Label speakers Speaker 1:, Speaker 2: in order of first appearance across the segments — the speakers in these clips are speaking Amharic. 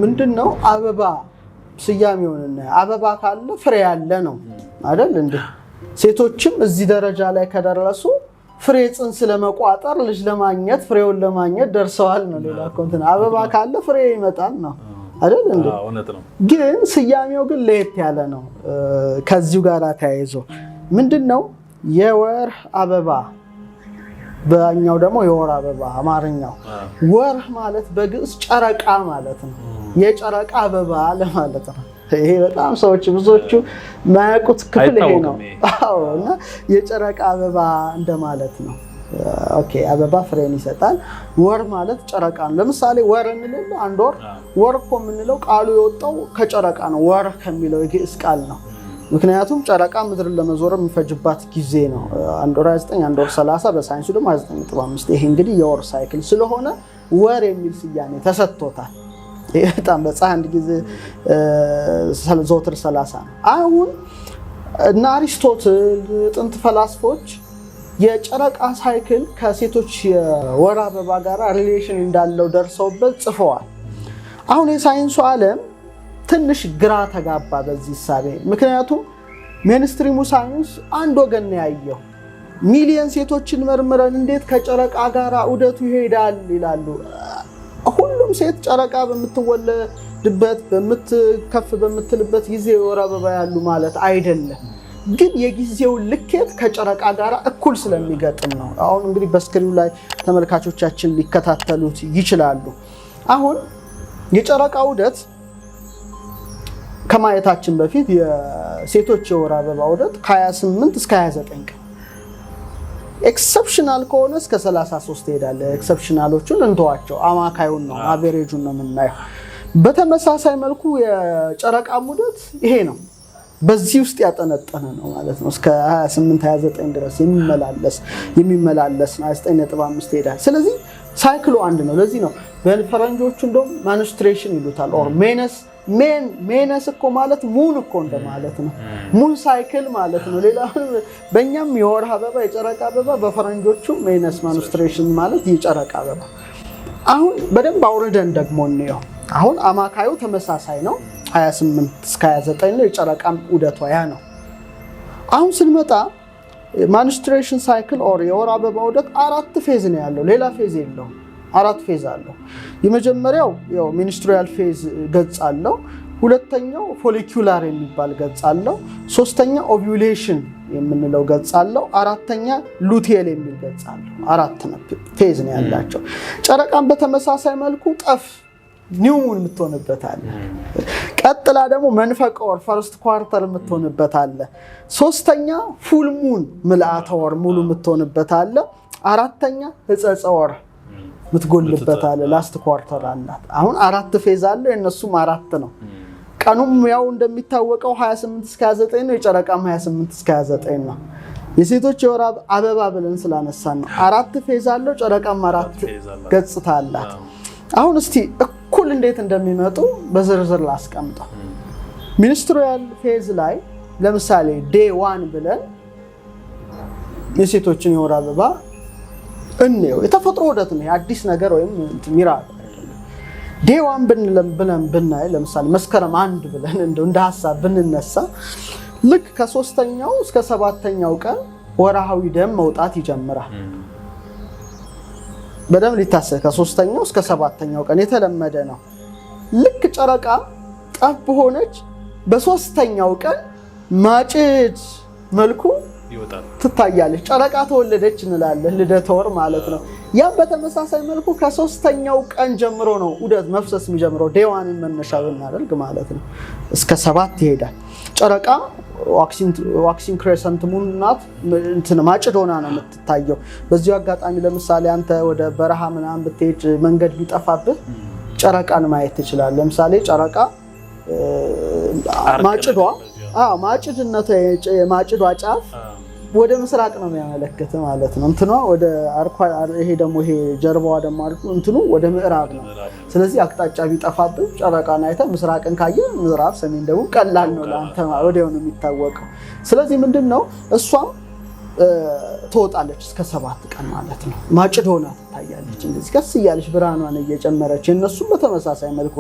Speaker 1: ምንድን ነው አበባ ስያሜውን እናየው። አበባ ካለ ፍሬ ያለ ነው አይደል እንዴ? ሴቶችም እዚህ ደረጃ ላይ ከደረሱ ፍሬ ጽንስ ለመቋጠር፣ ልጅ ለማግኘት፣ ፍሬውን ለማግኘት ደርሰዋል ነው። ሌላ እኮ እንትን አበባ ካለ ፍሬ ይመጣል ነው አይደል እንዴ?
Speaker 2: እውነት ነው።
Speaker 1: ግን ስያሜው ግን ለየት ያለ ነው። ከዚሁ ጋር ተያይዞ ምንድን ነው የወር አበባ፣ በኛው ደግሞ የወር አበባ አማርኛው ወር ማለት በግዕዝ ጨረቃ ማለት ነው። የጨረቃ አበባ ለማለት ነው። ይሄ በጣም ሰዎች ብዙዎቹ የማያውቁት ክፍል ይሄ ነው። አዎ፣ እና የጨረቃ አበባ እንደማለት ነው። Okay፣ አበባ ፍሬን ይሰጣል። ወር ማለት ጨረቃ ነው። ለምሳሌ ወር እንል አንድ ወር፣ ወር እኮ የምንለው ቃሉ የወጣው ከጨረቃ ነው። ወር ከሚለው የግዕዝ ቃል ነው። ምክንያቱም ጨረቃ ምድርን ለመዞር የሚፈጅባት ጊዜ ነው። አንድ ወር 29፣ አንድ ወር 30፣ በሳይንሱ ደግሞ 29.5። ይሄ እንግዲህ የወር cycle ስለሆነ ወር የሚል ስያሜ ተሰጥቶታል። ይሄ በጣም በፀሐይ አንድ ጊዜ ዘወትር 30 ነው። አሁን እነ አሪስቶትል፣ ጥንት ፈላስፎች የጨረቃ cycle ከሴቶች የወር አበባ ጋር relation እንዳለው ደርሰውበት ጽፈዋል። አሁን የሳይንሱ ዓለም ትንሽ ግራ ተጋባ በዚህ እሳቤ። ምክንያቱም mainstream ኡ ሳይንስ አንድ ወገን ነው ያየው። ሚሊየን ሴቶችን መርምረን እንዴት ከጨረቃ ጋር ዑደቱ ይሄዳል ይላሉ። ሁሉም ሴት ጨረቃ በምትወለድበት በምትከፍ በምትልበት ጊዜ የወር አበባ ያሉ ማለት አይደለም። ግን የጊዜውን ልኬት ከጨረቃ ጋር እኩል ስለሚገጥም ነው። አሁን እንግዲህ በ screen ኑ ላይ ተመልካቾቻችን ሊከታተሉት ይችላሉ። አሁን የጨረቃ ዑደት ከማየታችን በፊት የሴቶች የወር አበባ ዑደት ከ28 እስከ 29 ቀን፣ exceptional ከሆነ እስከ 33 ይሄዳል። Exceptional ኦቹን እንተዋቸው፣ አማካዩን ነው፣ average ኡን ነው የምናየው። በተመሳሳይ መልኩ የጨረቃ ዑደት ይሄ ነው። በዚህ ውስጥ ያጠነጠነ ነው ማለት ነው። እስከ 28 29 ድረስ የሚመላለስ ነው። 29.5 ይሄዳል። ስለዚህ cycle ኡ አንድ ነው። ለዚህ ነው በፈረንጆቹ እንደውም menstruation ይሉታል or menses። Menses እኮ ማለት moon እኮ እንደማለት ነው። Moon cycle ማለት ነው። ሌላ በእኛም የወር አበባ የጨረቃ አበባ፣ በፈረንጆቹ menses menstruation ማለት የጨረቃ አበባ። አሁን በደንብ አውርደን ደግሞ እንየው። አሁን አማካዩ ተመሳሳይ ነው፣ 28 እስከ 29 ነው። የጨረቃም ዑደቷ ያ ነው። አሁን ስንመጣ menstruation cycle or የወር አበባ ዑደት አራት phase ነው ያለው። ሌላ phase የለውም። አራት phase አለው። የመጀመሪያው ያው menstrual phase ገጽ አለው። ሁለተኛው follicular የሚባል ገጽ አለው። ሶስተኛ ovulation የምንለው ገጽ አለው። አራተኛ luteal የሚል ገጽ አለው። አራት phase ነው ያላቸው። ጨረቃን በተመሳሳይ መልኩ ጠፍ new moon የምትሆንበት አለ። ቀጥላ ደግሞ መንፈቀ ወር first quarter የምትሆንበት አለ። ሶስተኛ full moon ምልአተ ወር ሙሉ የምትሆንበት አለ። አራተኛ ሕጸጸ ወር የምትጎልበት አለ። Last quarter አላት። አሁን አራት phase አለው፣ የእነሱም አራት ነው። ቀኑም ያው እንደሚታወቀው 28 እስከ 29 ነው። የጨረቃም 28 እስከ 29 ነው። የሴቶች የወር አበባ ብለን ስላነሳን ነው። አራት phase አለው። ጨረቃም አራት ገጽታ አላት። አሁን እስቲ እኩል እንዴት እንደሚመጡ በዝርዝር ላስቀምጠው። Menstrual phase ላይ ለምሳሌ day one ብለን የሴቶችን የወር አበባ እንየው። የተፈጥሮ ዑደት ነው፣ አዲስ ነገር ወይም miracle አይደለም። Day one ብለን ብናይ፣ ለምሳሌ መስከረም 1 ብለን እንደ ሀሳብ ብንነሳ፣ ልክ ከሶስተኛው እስከ ሰባተኛው ቀን ወርሃዊ ደም መውጣት ይጀምራል። በደንብ ሊታሰብ ከሶስተኛው እስከ ሰባተኛው ቀን የተለመደ ነው። ልክ ጨረቃ ጠፍ በሆነች በሶስተኛው ቀን ማጭድ መልኩ ትታያለች። ጨረቃ ተወለደች እንላለን፣ ልደተ ወር ማለት ነው። ያም በተመሳሳይ መልኩ ከሶስተኛው ቀን ጀምሮ ነው ዑደት መፍሰስ የሚጀምረው፣ day one ን መነሻ ብናደርግ ማለት ነው። እስከ ሰባት ይሄዳል። ጨረቃ waxing crescent moon ናት፣ እንትን ማጭድ ሆና ነው የምትታየው። በዚሁ አጋጣሚ ለምሳሌ አንተ ወደ በረሃ ምናምን ብትሄድ መንገድ ቢጠፋብህ ጨረቃን ማየት ትችላለህ። ለምሳሌ ጨረቃ ማጭዷ፣ አዎ፣ ማጭድነቷ የማጭዷ ጫፍ ወደ ምስራቅ ነው የሚያመለክት ማለት ነው። እንትኗ ወደ አርኳ፣ ይሄ ደግሞ ይሄ ጀርባዋ ደግሞ እንትኑ ወደ ምዕራብ ነው። ስለዚህ አቅጣጫ ቢጠፋብህ ጨረቃን አይተህ ምስራቅን ካየህ ምዕራብ፣ ሰሜን፣ ደቡብ ቀላል ነው ለአንተ፣ ወዲያው ነው የሚታወቀው። ስለዚህ ምንድን ነው እሷም ትወጣለች እስከ 7 ቀን ማለት ነው። ማጭድ ሆና ትታያለች። እንደዚህ ቀስ እያለች ብርሃኗን እየጨመረች፣ የእነሱም በተመሳሳይ መልኩ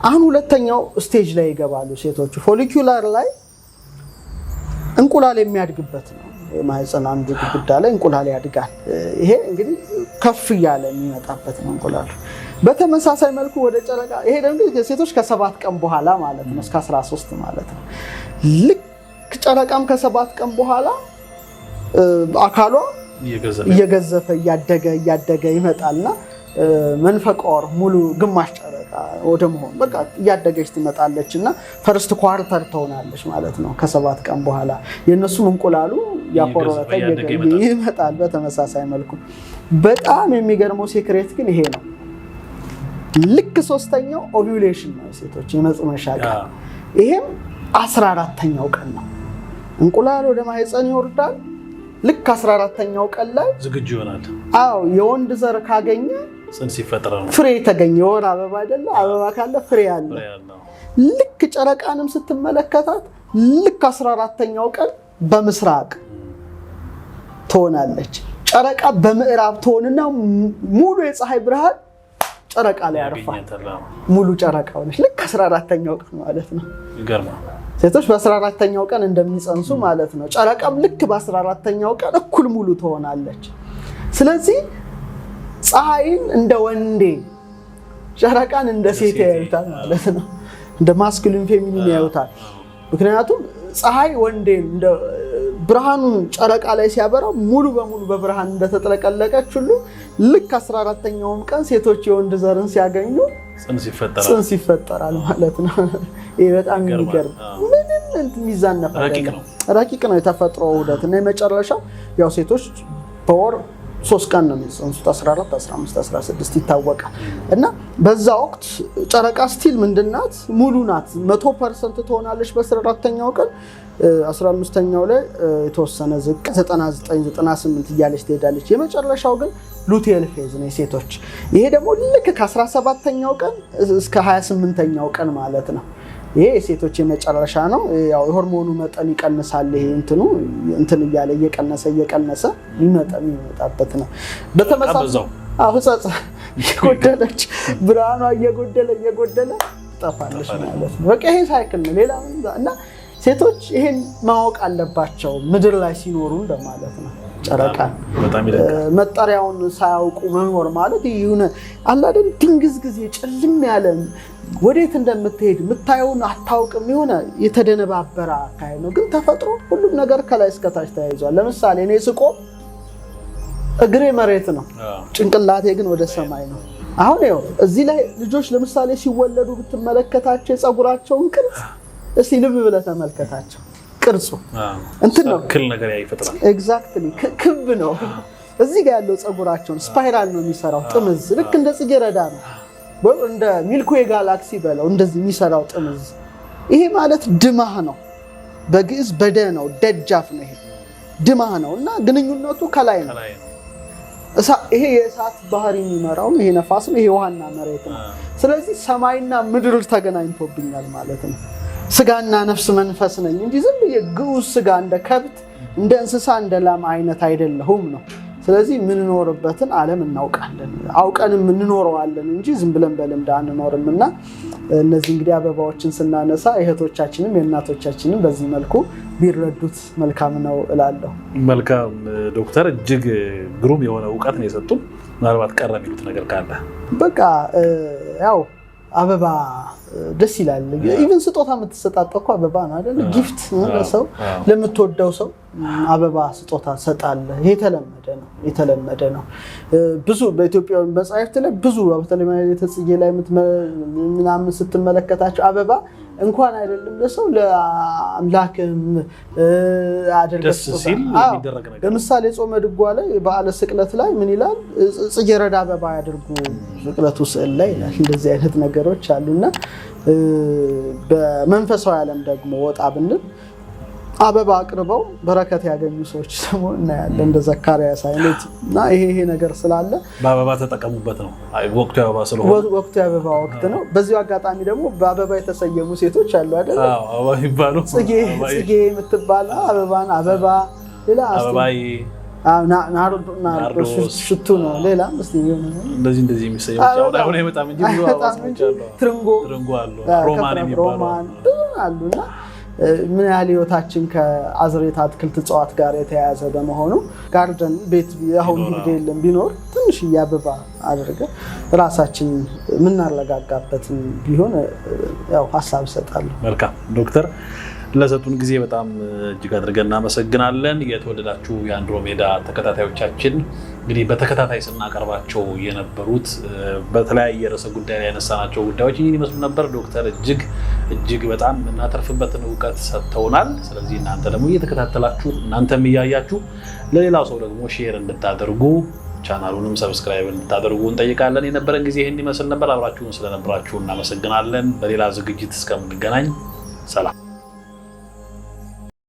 Speaker 1: አሁን ሁለተኛው stage ላይ ይገባሉ ሴቶቹ። Follicular ላይ እንቁላል የሚያድግበት ነው። የማህፀን አንዱ ግድግዳ ላይ እንቁላል ያድጋል። ይሄ እንግዲህ ከፍ እያለ የሚመጣበት ነው እንቁላሉ። በተመሳሳይ መልኩ ወደ ጨረቃ ይሄ ደግሞ ሴቶች ከ7 ቀን በኋላ ማለት ነው እስከ 13 ማለት ነው። ልክ ጨረቃም ከ7 ቀን በኋላ አካሏ እየገዘፈ እያደገ እያደገ ይመጣልና መንፈቀ ወር ሙሉ ግማሽ ጨረቃ ወደ መሆን በቃ እያደገች ትመጣለች እና first quarter ትሆናለች ማለት ነው። ከ7 ቀን በኋላ የእነሱም እንቁላሉ ያኮረተ ይመጣል። በተመሳሳይ መልኩ በጣም የሚገርመው secret ግን ይሄ ነው። ልክ ሶስተኛው ovulation ነው፣ ሴቶች የመጽነሻ ቀን። ይሄም 14ተኛው ቀን ነው። እንቁላል ወደ ማህፀን ይወርዳል። ልክ 14ተኛው ቀን ላይ
Speaker 2: ዝግጁ ይሆናል።
Speaker 1: አዎ፣ የወንድ ዘር ካገኘ
Speaker 2: ጽንስ ይፈጠራል።
Speaker 1: ፍሬ ተገኘ። የወር አበባ አይደለ? አበባ ካለ ፍሬ አለ። ልክ ጨረቃንም ስትመለከታት ልክ 14ተኛው ቀን በምስራቅ ትሆናለች። ጨረቃ በምዕራብ ትሆንና ሙሉ የፀሐይ ብርሃን ጨረቃ ላይ ያርፋል። ሙሉ ጨረቃ ሆነች። ልክ 14ተኛው ቀን ማለት ነው። ሴቶች በ14ተኛው ቀን እንደሚጸንሱ ማለት ነው። ጨረቃም ልክ በ14ተኛው ቀን እኩል ሙሉ ትሆናለች። ስለዚህ ፀሐይን እንደ ወንዴ ጨረቃን እንደ ሴት ያዩታል ማለት ነው። እንደ masculine feminine ያዩታል። ምክንያቱም ፀሐይ ወንዴን እንደ ብርሃኑን ጨረቃ ላይ ሲያበራው ሙሉ በሙሉ በብርሃን እንደተጥለቀለቀች ሁሉ ልክ 14ተኛውም ቀን ሴቶች የወንድ ዘርን ሲያገኙ ጽንስ ይፈጠራል ማለት ነው። ይህ በጣም የሚገርም ምንም የሚዛነፍ ረቂቅ ነው የተፈጥሮ ውህደት። እና የመጨረሻው ያው ሴቶች በወር 3 ቀን ነው የሚጸንሱት፣ 14፣ 15፣ 16 ይታወቃል። እና በዛ ወቅት ጨረቃ still ምንድናት? ሙሉ ናት። 100% ትሆናለች በ14ተኛው ቀን። 15ኛው ላይ የተወሰነ ዝቅ 99፣ 98 እያለች ትሄዳለች። የመጨረሻው ግን luteal phase ነው የሴቶች። ይሄ ደግሞ ልክ ከ17ኛው ቀን እስከ 28ኛው ቀን ማለት ነው። ይሄ የሴቶች የመጨረሻ ነው። ያው የሆርሞኑ መጠን ይቀንሳል። ይሄ እንትኑ እንትን እያለ እየቀነሰ እየቀነሰ የሚመጣበት ነው። በተመሳሳይ ሕጸጽ እየጎደለች ብርሃኗ እየጎደለ እየጎደለ ትጠፋለች ማለት ነው። በቃ ይሄ cycle ነው። ሌላ እና ሴቶች ይሄን ማወቅ አለባቸው ምድር ላይ ሲኖሩ እንደማለት ነው። ጨረቃ መጠሪያውን ሳያውቁ መኖር ማለት ይሁን አለ አይደል? ድንግዝግዝ ጭልም ያለ ወዴት እንደምትሄድ የምታየውን አታውቅም። የሆነ የተደነባበረ አካሄድ ነው። ግን ተፈጥሮ ሁሉም ነገር ከላይ እስከታች ተያይዟል። ለምሳሌ እኔ ስቆም እግሬ መሬት ነው፣ ጭንቅላቴ ግን ወደ ሰማይ ነው። አሁን ይኸው እዚህ ላይ ልጆች ለምሳሌ ሲወለዱ ብትመለከታቸው የፀጉራቸውን ቅርጽ እስቲ ልብ ብለህ ተመልከታቸው። ቅርጹ እንትን ነው፣ exactly ክብ ነው። እዚህ ጋር ያለው ፀጉራቸውን spiral ነው የሚሰራው፣ ጥምዝ ልክ እንደ ጽጌረዳ ነው ወይም እንደ Milky Way galaxy በለው እንደዚህ የሚሰራው ጥምዝ። ይሄ ማለት ድማህ ነው፣ በግዕዝ በደ ነው፣ ደጃፍ ነው። ይሄ ድማህ ነው እና ግንኙነቱ ከላይ ነው። ይሄ የእሳት ባህሪ የሚመራው ይሄ ነፋስ ነው። ይሄ ውሃና መሬት ነው። ስለዚህ ሰማይና ምድር ተገናኝቶብኛል ማለት ነው። ስጋና ነፍስ መንፈስ ነኝ እንጂ ዝም ብዬ ግዑዝ ስጋ እንደ ከብት፣ እንደ እንስሳ፣ እንደ ላም አይነት አይደለሁም ነው። ስለዚህ የምንኖርበትን ዓለም እናውቃለን፣ አውቀንም እንኖረዋለን እንጂ ዝም ብለን በልምድ አንኖርም። እና እነዚህ እንግዲህ አበባዎችን ስናነሳ እህቶቻችንም የእናቶቻችንም በዚህ መልኩ ቢረዱት መልካም ነው እላለሁ።
Speaker 2: መልካም ዶክተር፣ እጅግ ግሩም የሆነ እውቀት ነው የሰጡን። ምናልባት ቀረ የሚሉት ነገር ካለ?
Speaker 1: በቃ ያው አበባ ደስ ይላል። Even ስጦታ የምትሰጣጠው እኮ አበባ ነው አይደል? Gift ለሰው ለምትወደው ሰው አበባ ስጦታ ትሰጣለህ። ይሄ የተለመደ ነው፣ የተለመደ ነው። ብዙ በኢትዮጵያ መጻሕፍት ላይ ብዙ በተለይ ማኅሌተ ጽጌ ላይ ምናምን ስትመለከታቸው አበባ እንኳን አይደለም ለሰው ለአምላክም አድርገህ
Speaker 2: ደስ ሲል የሚደረግ ነገር።
Speaker 1: ለምሳሌ ጾመ ድጓ ላይ በዓለ ስቅለት ላይ ምን ይላል? ጽጌረዳ አበባ ያድርጉ ስቅለቱ ስዕል ላይ ይላል። እንደዚህ አይነት ነገሮች አሉና በመንፈሳዊ ዓለም ደግሞ ወጣ ብንል አበባ አቅርበው በረከት ያገኙ ሰዎች ደግሞ እናያለን፣ እንደ ዘካርያስ አይነት። እና ይሄ ይሄ ነገር ስላለ
Speaker 2: በአበባ ተጠቀሙበት ነው። ወቅቱ የአበባ ስለሆነ
Speaker 1: ወቅቱ የአበባ ወቅት ነው። በዚሁ አጋጣሚ ደግሞ በአበባ የተሰየሙ ሴቶች አሉ አይደል?
Speaker 2: አበባ የሚባሉ
Speaker 1: ጽጌ የምትባል አበባን አበባ ሌላ
Speaker 2: አበባዬ
Speaker 1: ናርዶስ ሽቱ ነው። ሌላም እስኪ
Speaker 2: እንደዚህ እንደዚህ የሚሰየው አሁን አይመጣም እንጂ ብዙ አበባ አሉ።
Speaker 1: ትርንጎ
Speaker 2: ትርንጎ አሉ፣ ሮማን የሚባሉ
Speaker 1: አሉና ምን ያህል ህይወታችን ከአዝሬት አትክልት እጽዋት ጋር የተያያዘ በመሆኑ garden ቤት አሁን እንግዲህ የለም ቢኖር ትንሽ አበባ አድርገን ራሳችን የምናረጋጋበትን ቢሆን ያው ሀሳብ እሰጣለሁ።
Speaker 2: መልካም ዶክተር፣ ለሰጡን ጊዜ በጣም እጅግ አድርገን እናመሰግናለን። የተወደዳችሁ የአንድሮሜዳ ተከታታዮቻችን እንግዲህ በተከታታይ ስናቀርባቸው የነበሩት በተለያየ ርዕሰ ጉዳይ ላይ ያነሳናቸው ጉዳዮች ይህን ይመስሉ ነበር። ዶክተር እጅግ እጅግ በጣም የምናተርፍበትን እውቀት ሰጥተውናል። ስለዚህ እናንተ ደግሞ እየተከታተላችሁ እናንተም እያያችሁ ለሌላው ሰው ደግሞ share እንድታደርጉ ቻናሉንም subscribe እንድታደርጉ እንጠይቃለን። የነበረን ጊዜ ይህን ይመስል ነበር። አብራችሁን ስለነበራችሁ እናመሰግናለን። በሌላ ዝግጅት እስከምንገናኝ ሰላም።